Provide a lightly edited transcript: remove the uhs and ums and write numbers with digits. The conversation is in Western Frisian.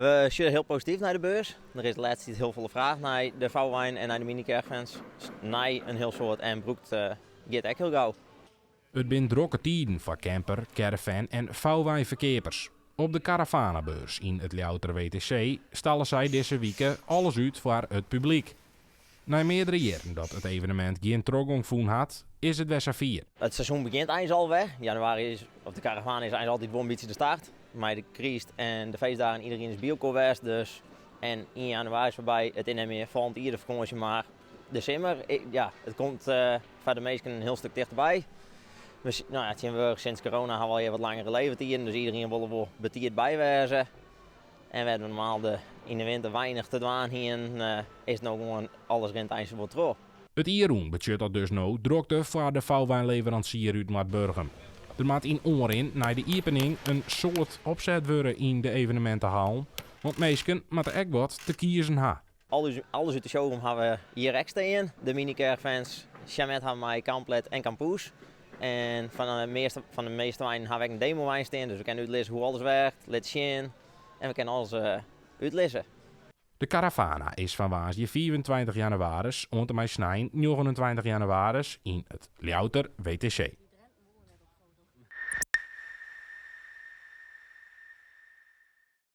We sjogge hiel posityf nei de beurs. Der is de lêste tiid hiel folle fraach nei de fouwein en nei de minicaravans. Nei in hiel soad en brûkt giet ek hiel gau. It binne drokke tiden foar camper, caravan en fouweinferkeapers. Op de Caravanabeurs yn it Ljouwerter WTC stalle sy dizze wike alles út foar it publyk. Nei meardere jierren dat it evenemint gjin trochgong fûn hat, is it wer safier. It seizoen begjint eins al wer. Januari is, of de karavaan is eins altyd wol in bytsje de start. Mei de kryst en de feestdagen iderien is by elkoar west. Dus en 1 januari is foarby, it is net mear folgjend jier de fakânsje, mar de simmer. Ja, it komt foar de minsken in hiel stik tichterby. We, no ja, tsjintwurdich sinds corona ha we al wat langere leeftiden, dus iderien wol der wol betiid by wêze. En wêr't we normaal de, yn de winter weinich te dwaan hienen, is no gewoan alles rint eins wol troch. It jier rûn betsjut dat dus no drokte foar de fouweinleveransier út Noardburgum. Der moat yn oanrin nei de iepening in soad opset wurde yn de evenemintehallen, want minsken moatte ek wat te kiezen ha. Alles út de showroom ha we hjir ek stean. De minicaravans, Chamet ha we mei Complet en Campus. En fan de measte weinen ha we ek in demowein stean, dus we kinne útlizze hoe't alles werkt, lit sjen en we kinne alles útlizze. De Caravana is fan woansdei 25 jannewaris oant en mei snein 29 jannewaris yn it Ljouwerter WTC.